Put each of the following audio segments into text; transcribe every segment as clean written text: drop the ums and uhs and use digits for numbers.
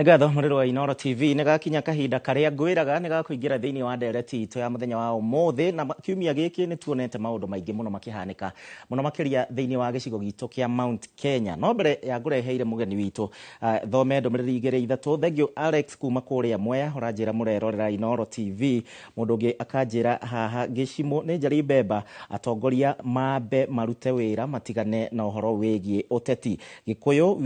Nĩ ngatho mũrĩro wa Inooro TV. Nĩ gakinya kahinda karĩa ngwĩraga nĩ gakũingĩra thĩinĩ wa ndereti itũ ya mũthenya wa ũmũthĩ. Na kiumia gĩkĩ nĩ tuonete maũndũ maingĩ mũno makĩhanĩka, mũno makĩria thĩinĩ wa gĩcigo gitũ kĩa Mount Kenya. No mbere ya ngũreheire mũgeni witũ, thome ndũmĩrĩri igĩrĩ ithatũ. Thank you Alex kuma kũrĩa Mwea, ũranjĩra mũrerorera Inooro TV. Mũndũ ũngĩ akanjĩra haha Gĩcimũ nĩ Njeri Mbemba, atongoria mambe marute wĩra matigane na ũhoro wĩgiĩ ũteti. Gĩkũyũ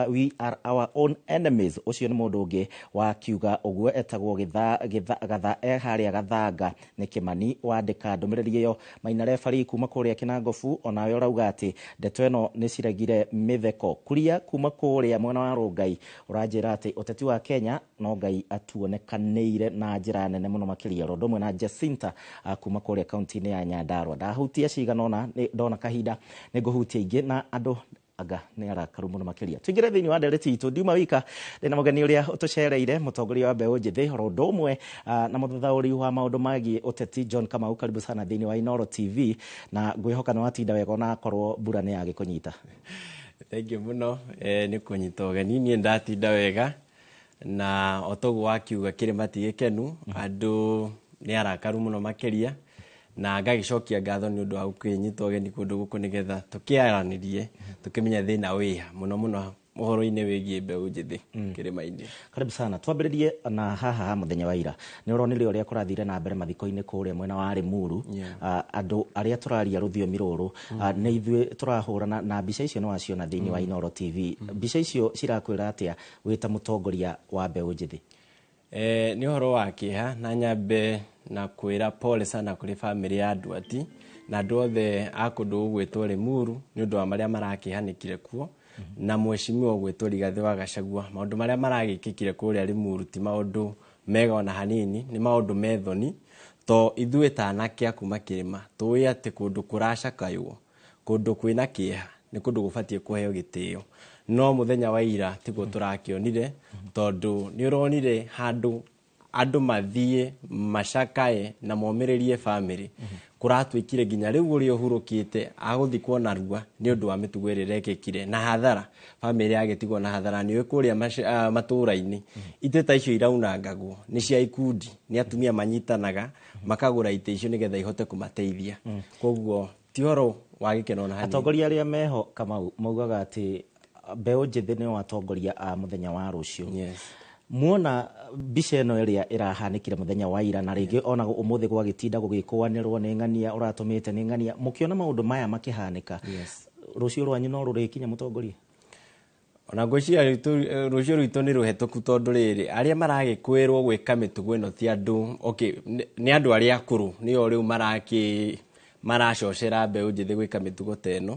we are our own enemies. Ũcio nĩ mũndũ ũngĩ wakiuga ũguo, etagwo Gatha e harĩa Gathanga. Nĩ Kĩmani wandĩka ndũmĩrĩri ĩyo. Maina Refari kuma kũrĩa Kĩnangobu, onawe ũrauga atĩ ndeto ĩno nĩ ciregire mĩtheko. Kuria kuma kũrĩa mwena wa Rũngai ũranjĩra atĩ ũteti wa Kenya no Ngai atuonekanĩire na njĩra nene mũno makĩria. Ũndũ ũmwe na Jacinta kuma kũrĩa kaunti-inĩ ya Nyandarua. Ndahutia cigana ũna, ndona kahinda nĩ ngũhutia ingĩ, na andũ anga nĩ arakaru mũno makĩria. Tũingĩre thĩinĩ wa ndereti itũ. Ndiuma wika, ndĩna mũgeni ũrĩa ũtũcereire, mũtongoria wa mbeũ njĩthĩ, oro ũndũ ũmwe na mũthathaũri wa maũndũ megiĩ ũteti John Kamau. Karibu sana thĩinĩ wa Inooro TV, na ngwĩhoka nĩ watinda wega ona akorwo mbura nĩ yagĩkũnyita. Thank you mũno nĩ kũnyita ũgeni. Niĩ ndatinda wega, na o toguo wakiuga kĩrĩma ti gĩkenu, andũ nĩ arakaru mũno makĩria, na ngagĩcokia ngatho nĩ ũndũ wa gũkĩnyita ũgeni kũndũ gũkũ nĩgetha tũkĩaranĩrie, tũkĩmenye thĩna wĩha mũno mũno ũhoro-inĩ wĩgiĩ mbeũ njĩthĩ kĩrĩma-inĩ. Karibu sana. Twambĩrĩrie na haha ha mũthenya wa ira. Nĩ ũronire ũrĩa kũrathire na mbere mathiko-inĩ kũrĩa mwena wa Limuru. Andũ arĩa tũraria rũthiomi rũrũ, nĩ ithuĩ tũrahũrana na mbica icio. Nĩ waciona thĩinĩ wa Inooro TV. Mbica icio cirakwĩra atĩa wĩ ta mũtongoria wa mbeũ njĩthĩ? Nĩ ũhoro wa kĩeha, na nyambe na kwĩra pole sana kũrĩ bamĩrĩ ya Nduati na andũ othe a kũndũ gũgwĩtwo Limuru nĩ ũndũ wa marĩa marakĩhanĩkire kuo, na mheshimiwa ũgwĩtwo Rigathĩ wa Gachagua. Maũndũ marĩa maragĩkĩkire kũrĩa Limuru ti maũndũ mega ona hanini, nĩ maũndũ me thoni, to ithuĩ ta anake a kuma kĩrĩma tũĩ atĩ kũndũ kũracakaywo, kũndũ kwĩna kĩeha, nĩ kũndũ gũbatiĩ kũheo gĩtĩo. No mũthenya wa ira tiguo tũrakĩonire, tondũ nĩ ũronire handũ andũ mathiĩ macakae na momĩrĩrie bamĩrĩ, kũratuĩkire nginya rĩu ũrĩa ũhurũkĩte agũthikwo narua nĩ ũndũ wa mĩtugo ĩrĩa ĩrekĩkire, na hathara bamĩrĩ yagĩtigwo na hathara. Nĩ ũĩ kũrĩa matũũra-inĩ itĩ ta icio iraunangagwo nĩ cia ikundi, nĩ atumia manyitanaga makagũra itĩ icio nĩgetha ihote kũmateithia. Koguo ti ũhoro wa gĩkeno ona hanini. Atongoria arĩa meho, Kamau, maugaga atĩ mbeũ njĩthĩ nĩo atongoria a mũthenya wa rũciũ. Muona mbica ĩno ĩrĩa ĩrahanĩkire mũthenya wa ira, na rĩngĩ ona ũmũthĩ gwagĩtinda gũgĩkũanĩrwo nĩ ng'ania ũratũmĩte nĩ ng'ania, mũkĩona maũndũ maya makĩhanĩka, rũciũ rwanyu no rũrĩkinya, mũtongoria? Ona ngwĩciria rũciũ rwitũ nĩ rũhetũku, tondũ rĩrĩ arĩa maragĩkwĩrwo gwĩka mĩtugo ĩno ti andũ, okay, nĩ andũ arĩa akũrũ, nĩo rĩu maracocera mbeũ njĩthĩ gwĩka mĩtugo ta ĩno.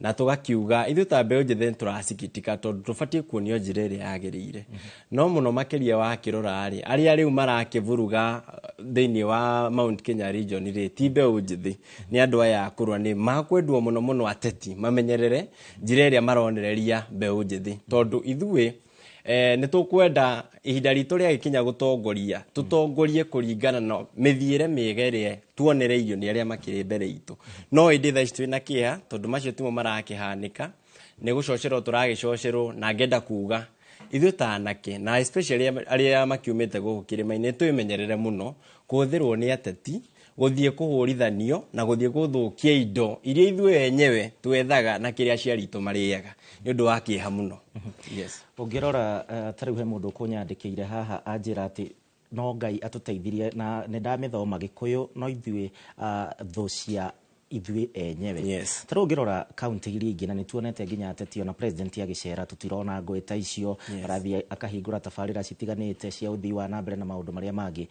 Na tũgakiuga ithuĩ ta mbeũ njĩthĩ nĩ tũrasikitika, tondũ tũbatiĩ kuonio njĩra ĩrĩa yagĩrĩire. No mũno makĩria wakĩrora rĩ, arĩa rĩu marakĩvuruga thĩinĩ wa Mount Kenya region rĩ, ti mbeũ njĩthĩ, nĩ andũ aya akũrũ. Nĩ makwendwo mũno mũno ateti mamenyerere njĩra ĩrĩa maronereria mbeũ njĩthĩ, tondũ ithuĩ nĩ tũkwenda ihinda ritũ rĩagĩkinya gũtongoria, tũtongorie kũringana na mĩthiĩre mĩega ĩrĩa tuonereirio nĩ arĩa makĩrĩ mbere itũ. No ĩndĩ thaa ici twĩna kĩeha, tondũ macio timo marakĩhanĩka, nĩ gũcocerwo tũragĩcocerwo. Na ngenda kuga ithuĩ ta anake, na especially arĩa makiumĩte gũkũ kĩrĩma-inĩ, twĩmenyerere mũno kũhũthĩrwo nĩ ateti gũthiĩ kũhũrithanio na gũthiĩ gũthũkia indo iria ithuĩ enyewe twethaga na kĩrĩa aciari itũ marĩaga. Nĩ ũndũ wa kĩeha mũno, yes. Ũngĩrora ta rĩu he mũndũ ũkũnyandĩkĩire haha anjĩra atĩ no Ngai atũteithirie, na nĩ ndamĩthoma Gĩkũyũ, no ithuĩ thũ cia ithuĩ enyewe. Ta rĩu ũngĩrora kaunti iria ingĩ, na nĩ tuonete nginya ateti ona president agĩcera, tũtirona ngũĩ ta icio. Arathiĩ akahingũra tabarĩra citiganĩte cia ũthii wa na mbere na maũndũ marĩa mangĩ.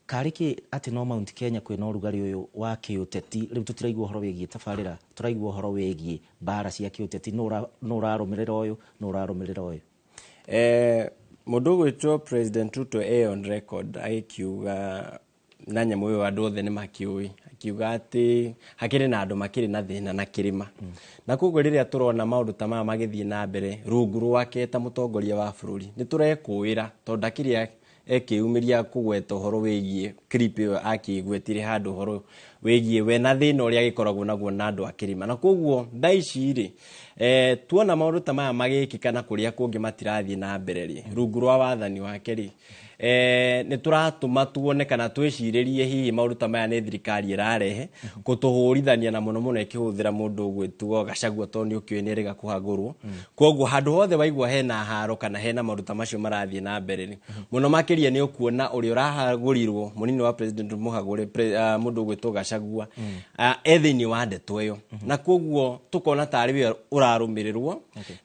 Karĩ kĩ atĩ no Mount Kenya kwĩna ũrugarĩ ũyũ wa kĩũteti? Rĩu tũtiraigua ũhoro wĩgiĩ tabarĩra, tũraigua ũhoro wĩgiĩ mbara cia kĩũteti, nũ ũrarũmĩrĩra ũyũ, nũ ũrarũmĩrĩra ũyũ. Mũndũ ũgwĩtwo President Ruto e on record agĩkiuga, na nyamũ ĩyo andũ othe nĩ makĩũĩ, akiuga atĩ hakĩrĩ na andũ makĩrĩ na thĩna na kĩrĩma. Na koguo rĩrĩa tũrona maũndũ ta maya magĩthiĩ na mbere rungu rwake ta mũtongoria wa bũrũri, nĩ tũrekũĩra, tondũ ndakĩrĩ ekĩyumĩria kũgweta ũhoro wĩgiĩ clip ĩyo, akĩgwetire handũ ũhoro wĩgiĩ we na thĩna ũrĩa agĩkoragwo naguo na andũ a kĩrĩma. Na koguo thaa ici rĩ, tuona maũndũ ta maya magĩkĩka na kũrĩa kũngĩ matirathiĩ na mbere rĩ, rungu rwa wathani wake rĩ, nĩ tũratũma tuone kana twĩcirĩrie hihi maũndũ ta maya nĩ thirikari ĩrarehe kũtũhũrithania, na mũno mũno ĩkĩhũthĩra mũndũ ũgwĩtuo Gachagua, tondũ nĩ ũkĩũĩ nĩ erĩga kũhagũrwo. Koguo handũ hothe waigua hena haro kana hena maũndũ ta macio marathiĩ na mbere rĩ, mũno makĩria nĩ ũkuona ũrĩa ũrahagũrirwo mũnini wa president mũhagũre mũndũ ũgwĩtwo Gachagua, e thĩinĩ wa ndeto ĩyo, na koguo tũkona tarĩ we ũrarũmĩrĩrwo.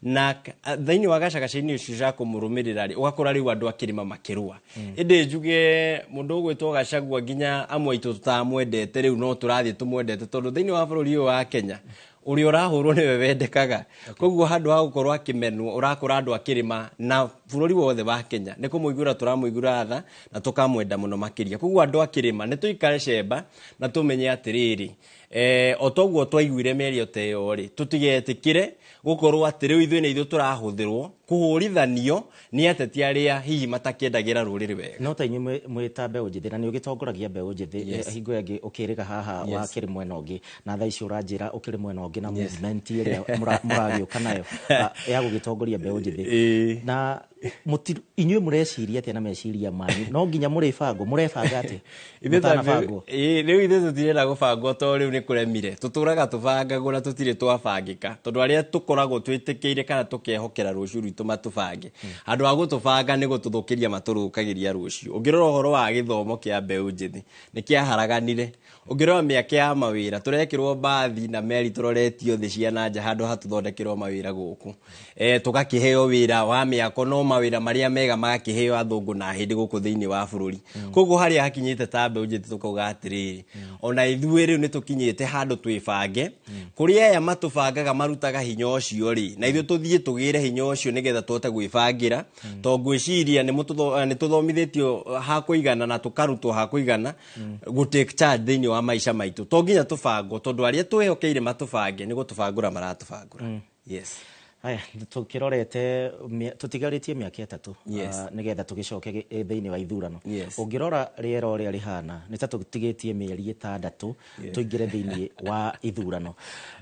Na thĩinĩ wa gacagaca-inĩ ũcio cia kũmũrũmĩrĩra rĩ, ũgakora rĩu andũ akĩrĩma makĩrũa. Ĩndĩ njuge mũndũ ũgwĩtwo Gachagua nginya amwe aitũ tũtamwendete rĩu no tũrathiĩ tũmwendete, tondũ thĩinĩ wa bũrũri ũyũ wa Kenya ũrĩa ũrahũrwo nĩwe wendekaga. Koguo handũ ha gũkorwo akĩmenwo, ũrakora andũ akĩrĩma na bũrũri wothe wa Kenya nĩ kũmũiguĩra tũramũiguĩra tha na tũkamwenda mũno makĩria. Koguo andũ akĩrĩma nĩ tũikare cemba na tũmenye atĩrĩrĩ, o toguo twaiguire mĩario ta ĩyo rĩ, tũtigetĩkĩre gũkorwo atĩ rĩu ithuĩ nĩ ithuĩ tũrahũthĩrwo kũhũrithanio nĩ ateti arĩa hihi matakĩendagĩra rũrĩrĩ wega. No ta inyuĩ mwĩ ta mbeũ njĩthĩ, na nĩ ũgĩtongoragia mbeũ njĩthĩ, hingo ĩngĩ ũkĩrĩga haha wakĩrĩ mwena ũngĩ, na thaa ici ũranjĩra ũkĩrĩ mwena ũngĩ na movement ĩrĩa mũragĩũka nayo ya gũgĩtongoria mbeũ njĩthĩ. Na inyuĩ mũreciria atĩa na meciria manyu? No nginya mũrĩbangwo, mũrebanga atĩa? Mũtanabangwo. Rĩu ithuĩ tũtirenda gũbangwo, tondũ rĩu nĩ kũremire. Tũtũraga tũbangagwo na tũtirĩ twabangĩka, tondũ arĩa tũkoragwo twĩtĩkĩire kana tũkehokera rũciũ rwitũ matũbange, handũ ha gũtũbanga nĩ gũtũthũkĩria matũrũkagĩria rũciũ. Ũngĩrora ũhoro wa gĩthomo kĩa mbeũ njĩthĩ nĩ kĩaharaganire. Ũngĩrora mĩaka ya mawĩra, tũrekĩrwo mbathi na meri tũroretio thĩ cia na nja handũ ha tũthondekerwo mawĩra gũkũ. Tũgakĩheo wĩra wa mĩako, no mawĩra marĩa mega magakĩheo athũngũ na hĩndĩ gũkũ thĩinĩ wa bũrũri. Koguo harĩa hakinyĩte ta mbeũ njĩthĩ tũkauga atĩrĩrĩ, ona ithuĩ rĩu nĩ tũkinyĩte handũ twĩbange. Kũrĩa aya matũbangaga marutaga hinya ũcio rĩ, na ithuĩ tũthiĩ tũgĩre hinya ũcio nĩgetha tũhote gwĩbangĩra. Tondũ ngwĩciria nĩ tũthomithĩtio ha kũigana na tũkarutwo ha kũigana gũ take charge thĩinĩ wa maica maitũ. To nginya tũbangwo, tondũ arĩa twĩhokeire matũbange nĩ gũtũbangũra maratũbangũra. Yes. Haya, tũkĩrorete tũtigarĩtie mĩaka 3, nĩgetha tũgĩcoke thĩinĩ wa ithurano. Ũngĩrora rĩera ũrĩa rĩhana, nĩ ta tũtigĩtie mĩeri 6 tũingĩre thĩinĩ wa ithurano.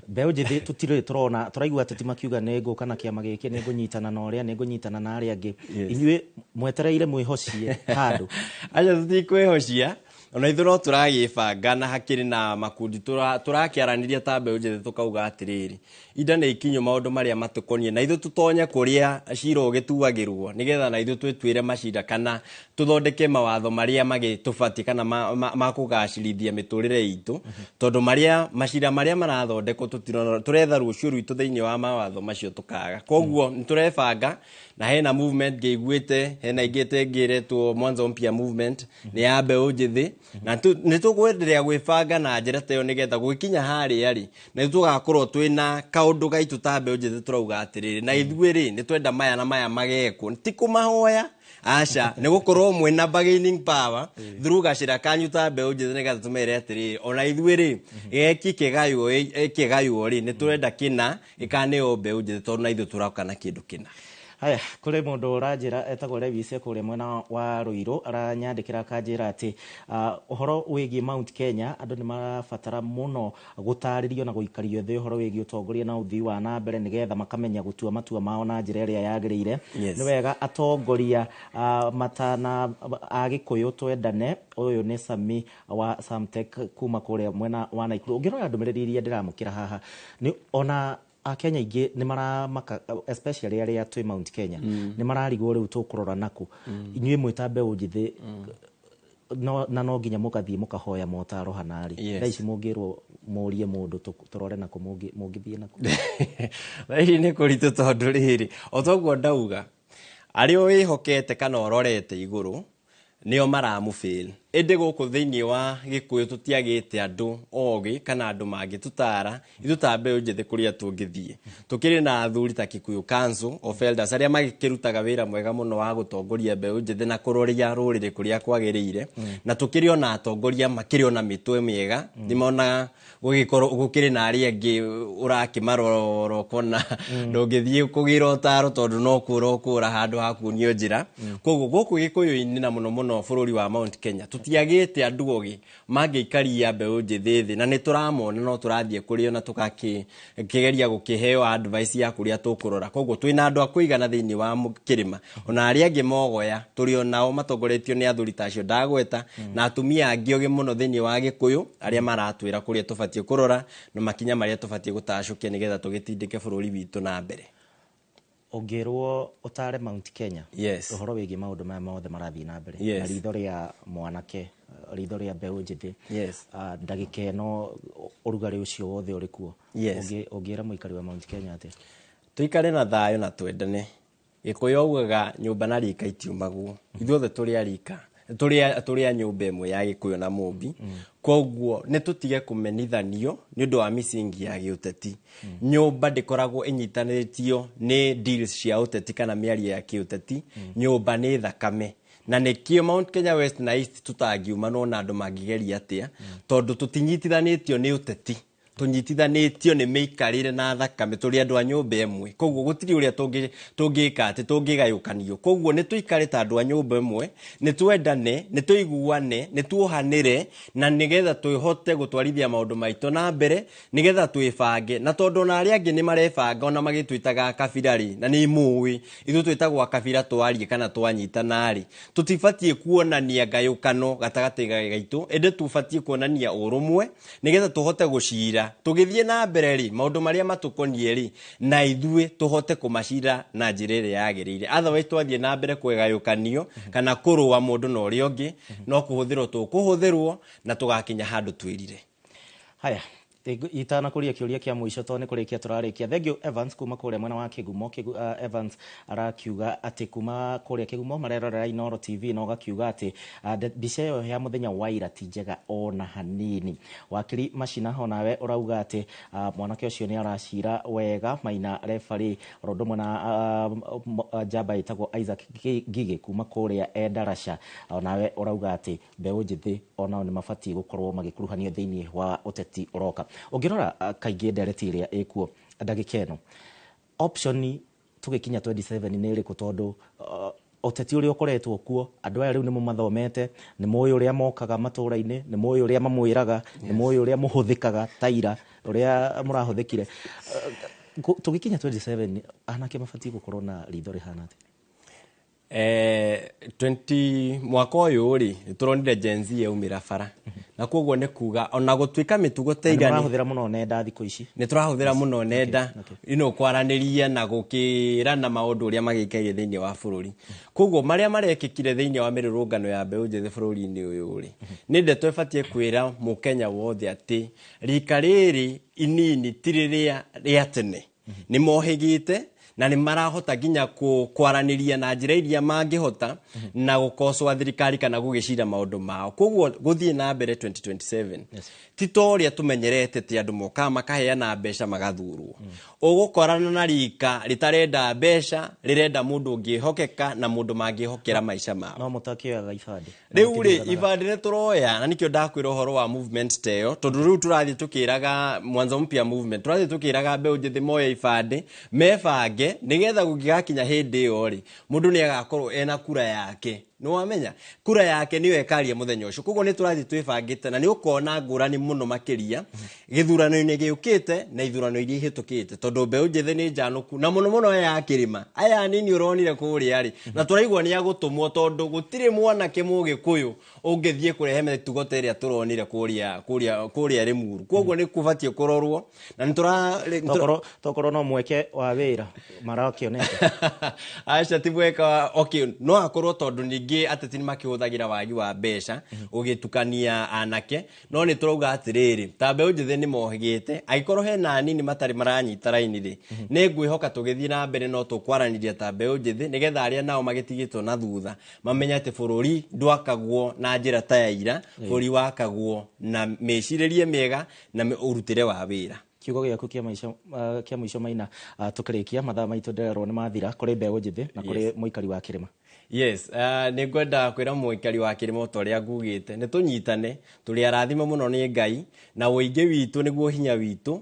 Mbeũ njĩthĩ tũtirĩ tũrona, tũraigua ateti makiuga nĩ ngũka na kĩama gĩkĩ, nĩ ngũnyitana na ũrĩa, nĩ ngũnyitana na arĩa angĩ. Inyuĩ mwetereire mwĩhocie handũ? Aca, tũtikwĩhocia. Ona ithuĩ no tũragĩbanga na hakĩrĩ na makundi tũrakĩaranĩria ta mbeũ njĩthĩ, tũkauga atĩrĩrĩ, inda nĩ ikinyu maũndũ marĩa matũkoniĩ, na ithuĩ tũtonye kũrĩa cira ũgĩtuagĩrwo, nĩgetha na ithuĩ twĩtuĩre macira kana tũthondeke mawatho marĩa magĩtũbatiĩ kana makũgacĩrithia mĩtũrĩre itũ, tondũ macira marĩa marathondekwo tũtirona, tũretha rũciũ rwitũ thĩinĩ wa mawatho macio tũkaga. Koguo nĩ tũrebanga, na hena movement ngĩiguĩte, hena ingĩ ĩngĩretwo Mwanzo Mpya movement, nĩ ya mbeũ njĩthĩ, na nĩ tũkwenderea gwĩbanga na njĩra ta ĩyo nĩgetha gũgĩkinya harĩa rĩ, na ithuĩ tũgakorwo twĩna kaũndũ gaitũ ta mbeũ njĩthĩ tũrauga atĩrĩrĩ, na ithuĩ rĩ, nĩ twenda maya na maya magekwo, ti kũmahoya, aca, nĩ gũkorwo mwĩna bargaining power through gacĩra kanyu ta mbeũ njĩthĩ, nĩgetha tũmere atĩrĩrĩ, ona ithuĩ rĩ, gĩki kĩgaywo rĩ, nĩ tũrenda kĩna gĩkaneo mbeũ njĩthĩ, tondũ na ithuĩ tũroka na kĩndũ kĩna. Haya, kũrĩ mũndũ ũranjĩra etagwo Lewis kũrĩa mwena wa Ruiru, aranyandĩkĩra akanjĩra atĩ ũhoro wĩgiĩ Mount Kenya andũ nĩ marabatara mũno gũtarĩrio na gũikario thĩ ũhoro wĩgiĩ ũtongoria na ũthii wa na mbere, nĩgetha makamenya gũtua matua mao na njĩra ĩrĩa yagĩrĩire. Nĩ wega atongoria matana a Gĩkũyũ twendane. Ũyũ nĩ Sami wa Samtech kuma kũrĩa mwena wa Naikuru. Ũngĩrora ndũmĩrĩri iria ndĩramũkĩra haha, nĩ ona Akenya aingĩ nĩ maramaka, especially arĩa twĩ Mount Kenya, nĩ mararigwo rĩu tũkũrora nakũ. Inyuĩ mwĩ ta mbeũ njĩthĩ, na no nginya mũgathiĩ mũkahoya motaro hanarĩ. Thaa ici mũngĩrwo mũrie mũndũ tũrore nakũ, mũngĩthiĩ nakũ? Thaa ici nĩ kũritũ, tondũ rĩrĩ, o toguo ndauga, arĩa wĩhokete kana ũrorete igũrũ nĩo maramũfail. Ĩndĩ gũkũ thĩinĩ wa Gĩkũyũ tũtiagĩte andũ ogĩ kana andũ mangĩtũtara ithuĩ ta mbeũ njĩthĩ kũrĩa tũngĩthiĩ. Tũkĩrĩ na athuri ta Kikuyu Council of Elders arĩa magĩkĩrutaga wĩra mwega mũno wa gũtongoria mbeũ njĩthĩ na kũroria rũrĩrĩ kũrĩa kwagĩrĩire. Na tũkĩrĩ ona atongoria makĩrĩ ona mĩtwe mĩega, nĩmonaga gũgĩkorwo gũkĩrĩ na arĩa angĩ ũrakĩmarora ũkona ndũngĩthiĩ kũgĩra ũtaro, tondũ no kũra ũkũra handũ ha kuonio njĩra. Koguo gũkũ Gĩkũyũ-inĩ na mũno mũno bũrũri wa Mount Kenya Tũtiagĩte andũ ogĩ mangĩikaria mbeũ njĩthĩ thĩ, na nĩ tũramona no tũrathiĩ kũrĩ o na tũgakĩgeria gũkĩheo advice ya kũrĩa tũkũrora. Koguo twĩna andũ a kũigana thĩinĩ wa kĩrĩma, ona arĩa angĩ mogoya tũrĩ o nao matongoretio nĩ athuri ta acio ndagweta, na atumia angĩ ogĩ mũno thĩinĩ wa Gĩkũyũ arĩa maratwĩra kũrĩa tũbatiĩ kũrora na makinya marĩa tũbatiĩ gũtacũkia nĩgetha tũgĩtindĩke bũrũri witũ na mbere. Ũngĩrwo ũtare Mount Kenya, Yes. ũhoro wĩgiĩ maũndũ maya mothe marathiĩ na mbere, Yes. na ritho rĩa mwanake, ritho rĩa mbeũ njĩthĩ, Yes. ndagĩka ĩno ũrugarĩ ũcio wothe ũrĩ kuo, Yes. Ũngĩra mũikari wa Mount Kenya atĩa? Tũikare na thayũ na twendane. Gĩkũyũ augaga nyũmba na rika itiumagwo. Ithuothe tũrĩ a rika, tũrĩ a nyũmba ĩmwe ya Gĩkũyũ na Mũmbi. Koguo nĩ tũtige kũmenithanio nĩ ũndũ wa misingi ya gĩũteti. Nyũmba ndĩkoragwo ĩnyitanĩtio nĩ deals cia ũteti kana mĩario ya kĩũteti. Nyũmba nĩ thakame. Na nĩkĩo Mount Kenya West na East tũtangiumanwo na andũ mangĩgeria atĩa, tondũ tũtinyitithanĩtio nĩ ũteti, tũnyitithanĩtio nĩ mĩikarĩre na thakame, tũrĩ andũ a nyũmba ĩmwe. Koguo gũtirĩ ũrĩa tũngĩka atĩ tũngĩgayũkanio. Koguo nĩ tũikare ta andũ a nyũmba ĩmwe, nĩ twendane, nĩ tũiguane, nĩ tuohanĩre, na nĩgetha tũhote gũtwarithia maũndũ maitũ na mbere, nĩgetha twĩbange. Na tondũ ona arĩa angĩ nĩ marebanga ona magĩtwĩtaga kabira rĩ, na nĩ mũĩ ithuĩ twĩtagwo kabira twarie kana twanyitana rĩ, tũtibatiĩ kuonania ngayũkano gatagatĩ gaitũ, ĩndĩ tũbatiĩ kuonania ũrũmwe nĩgetha tũhote gũcira. Tũgĩthiĩ na mbere rĩ, maũndũ marĩa matũkoniĩ rĩ, na ithuĩ tũhote kũmacira na njĩra ĩrĩa yagĩrĩire. Otherwise twathiĩ na mbere kwĩgayũkanio kana kũrũa mũndũ na ũrĩa ũngĩ, no kũhũthĩrwo tũkũhũthĩrwo na tũgakinya handũ twĩrire. Haya, itanakũria kĩũria kĩa mũico tondũ nĩ kũrĩkia tũrarĩkia. Thank you Evans kuma kũrĩa mwena wa Kĩgumo. Evans arakiuga atĩ kuma kũrĩa Kĩgumo marerorera Inooro TV, na ũgakiuga atĩ mbica ĩyo ya mũthenya wa ira ti njega ona hanini. Wakiri Macina onawe ũrauga atĩ mwanake ũcio nĩ aracira wega. Maina referee oro ũndũ ũmwe na njamba ĩtagwo Isaac Ngigĩ kuma kũrĩa Endarasha, onawe ũrauga atĩ mbeũ njĩthĩ onao nĩ mabatiĩ gũkorwo magĩkuruhanio thĩinĩ wa ũteti ũroka. Ũngĩrora kaingĩ ndereti ĩrĩa ĩkuo ndagĩka ĩno, option tũgĩkinya 27 nĩ ĩrĩkũ? Tondũ ũteti ũrĩa ũkoretwo kuo, andũ aya rĩu nĩ mũmathomete, nĩ mũĩ ũrĩa mokaga matũũra-inĩ, nĩ mũĩ ũrĩa mamwĩraga, nĩ mũĩ ũrĩa mũhũthĩkaga ta ira ũrĩa mũrahũthĩkire. Tũgĩkinya 27 anake mabatiĩ gũkorwo na ritho rĩhana atĩa? 20 mwaka ũyũ rĩ, nĩ tũronire Gen Z yaumĩra bara, na koguo nĩ kuga ona gũtuĩka mĩtugo ta Na nĩ ira nĩ mũrahũthĩra mũno nenda thikũ ici. Nĩ tũrahũthĩra mũno nenda, kwaranĩria na gũkĩrana maũndũ ũrĩa magĩikaire thĩinĩ wa bũrũri. Koguo marĩa marekĩkire thĩinĩ wa mĩrũrũngano ya mbeũ njĩthĩ bũrũri-inĩ ũyũ rĩ, nĩ ndeto ĩbatiĩ kwĩra mũkenya wothe atĩ rika rĩrĩ inini ti rĩrĩa rĩa tene. Nĩ mohĩgĩte na nĩ marahota nginya kwaranĩria na njĩra iria mangĩhota na gũkocoa thirikari kana gũgĩcira maũndũ mao. Koguo gũthiĩ na mbere 2027 ti ta ũrĩa tũmenyerete atĩ andũ mokaga makaheana mbeca magathurwo. Ũgũkorana na rika rĩtarenda mbeca, rĩrenda mũndũ ũngĩhokeka na mũndũ mangĩhokera maica mao. No mũtakĩoyaga ibandĩ. Rĩu rĩ, ibandĩ nĩ tũroya, na nĩkĩo ndakwĩra ũhoro wa movement ta ĩyo, tondũ rĩu tũrathiĩ tũkĩraga Mwanzo Mpya movement, tũrathiĩ tũkĩraga mbeũ njĩthĩ moye ibandĩ, mebange, nĩgetha gũgĩgakinya hĩndĩ ĩyo rĩ, mũndũ nĩ agakorwo ena kura yake. Nĩ wamenya? Kura yake nĩyo ĩkaria mũthenya ũcio. Koguo nĩ tũrathiĩ twĩbangĩte na nĩ ũkona ngũrani mũno makĩria gĩthurano-inĩ gĩũkĩte na ithurano iria ihĩtũkĩte, tondũ mbeũ njĩthĩ nĩ njanũku na mũno mũno aya a kĩrĩma. Aya anini ũronire kũrĩa rĩ, na tũraigua nĩ agũtũmwo, tondũ gũtirĩ mwanake mũgĩkũyũ ũngĩthiĩ kũrehe mĩtugo ta ĩrĩa tũronire kũrĩa Limuru. Koguo nĩ kũbatiĩ kũrorwo na nĩ tũra-, nĩ tũra- Tokorwo no mweke wa wĩra marakĩonete. Aca, ti mweke wa, okay, no akorwo tondũ ningĩ ateti nĩ makĩhũthagĩra wagi wa mbeca ũgĩtukania anake, no nĩ tũrauga atĩrĩrĩ, ta mbeũ njĩthĩ nĩ mohĩgĩte, angĩkorwo hena anini matarĩ maranyita raini rĩ, nĩ ngwĩhoka tũgĩthiĩ na mbere no tũkwaranĩria ta mbeũ njĩthĩ, nĩgetha arĩa nao magĩtigĩtwo na thutha mamenye atĩ bũrũri ndwakagwo na njĩra ta ya ira, bũrũri wakagwo na mĩcirĩrie mĩega na ũrutĩre wa wĩra. Kiugo gĩaku kĩa maica, kĩa mũico Maina, tũkĩrĩkia mathaa maitũ ndĩrerwo nĩ mathira, kũrĩ mbeũ njĩthĩ na kũrĩ mũikari wa kĩrĩma. Yes, nĩ ngwenda kwĩra mũikari wa kĩrĩma ta ũrĩa ngugĩte, nĩ tũnyitane, tũrĩ arathime mũno nĩ Ngai, na ũingĩ witũ nĩguo hinya witũ,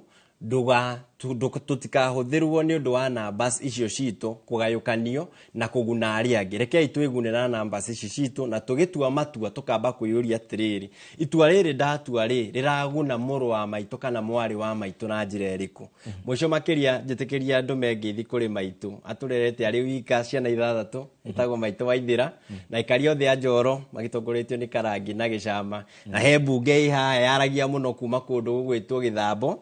Tũtikahũthĩrwo nĩ ũndũ wa numbers icio citũ kũgayũkanio na kũguna arĩa angĩ. Rekei twĩgune na numbers ici citũ, na tũgĩtua matua tũkamba kwĩyũria atĩrĩrĩ, itua rĩrĩ ndatua rĩ rĩraguna mũrũ wa maitũ kana mwarĩ wa maitũ na njĩra ĩrĩkũ? Mũico makĩria, njĩtĩkĩria ndũme ngeithi kũrĩ maitũ atũrerete arĩ wika ciana 6, ĩtagwo maitũ Waithĩra, na aikari othe a Njoro magĩtongoretio nĩ Karangi na Gĩcama, na he mbunge ĩ haha yaragia mũno kuma kũndũ gũgwĩtwo Gĩthambo,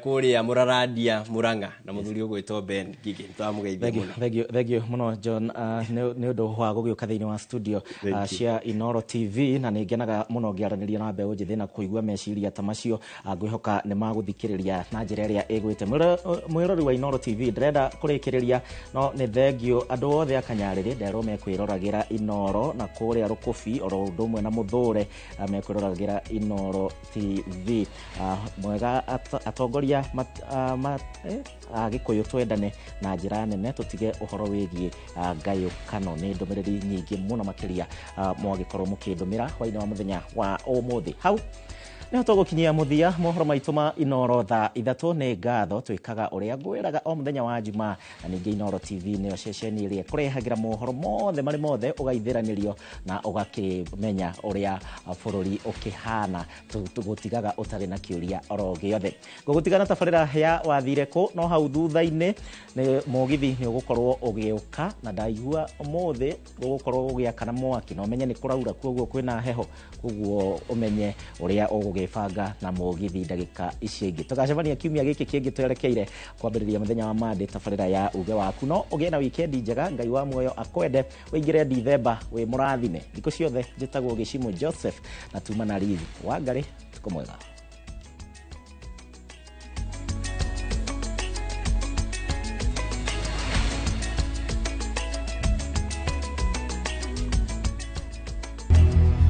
kũrĩa Mũrarandia Mũrang'a, na mũthuri ũgwĩtwo Ben Ngigĩ. Nĩtwamũgeithia mũno. Thank you, thank you mũno John, nĩ ũndũ wa gũgĩũka thĩinĩ wa studio cia Inooro TV, na nĩ ngenaga mũno ngĩaranĩria na mbeũ njĩthĩ na kũigua meciria ta macio. Ngwĩhoka nĩ magũthikĩrĩria na njĩra ĩrĩa ĩgwĩte. Mwĩrori wa Inooro TV, ndĩrenda kũrĩkĩrĩria, no nĩ thengio andũ othe a Kanyarĩrĩ, nderwo mekwĩroragĩra Inooro, na kũrĩa Rũkũbi oro ũndũ ũmwe na Mũthũre, mekwĩroragĩra Inooro TV. Mwega atongoria a Gĩkũyũ, twendane na njĩra nene, tũtige ũhoro wĩgiĩ ngayũkano. Nĩ ndũmĩrĩri nyingĩ mũno makĩria mwagĩkorwo mũkĩndũmĩra hwainĩ wa mũthenya wa ũmũthĩ. Hau nĩho tũgũkinyia mũthia mohoro maitũ ma Inooro thaa 3. Nĩ ngatho, twĩkaga ũrĩa ngwĩraga o mũthenya wa Jumaa, na ningĩ Inooro TV nĩyo ceceni ĩrĩa ĩkũrehagĩra mohoro mothe marĩ mothe, ũgaithĩranĩrio na ũgakĩmenya ũrĩa bũrũri ũkĩhana, gũtigaga ũtarĩ na kĩũria oro gĩothe. Ngũgũtigana tabarĩra ya wathire kũ, no hau thutha-inĩ nĩ mũgithi nĩ ũgũkorwo ũgĩũka, na ndaigua ũmũthĩ gũgũkorwo gũgĩakana mwaki, na ũmenye nĩ kũraura, koguo kwĩna heho, koguo ũmenye ũrĩa ũgũgĩbanga na mũgithi ndagĩka icio ingĩ. Tũgacemania kiumia gĩkĩ kĩngĩ twerekeire kwambĩrĩria mũthenya wa Monday, tabarĩra ya uge waku. No ũgĩe na wikendi njega, Ngai wa muoyo akwende, ũingĩre Dithemba wĩ mũrathime. Thikũ ciothe njĩtagwo Gĩcimũ Joseph, na tuma na Liz Wangarĩ. Tukũ mwega.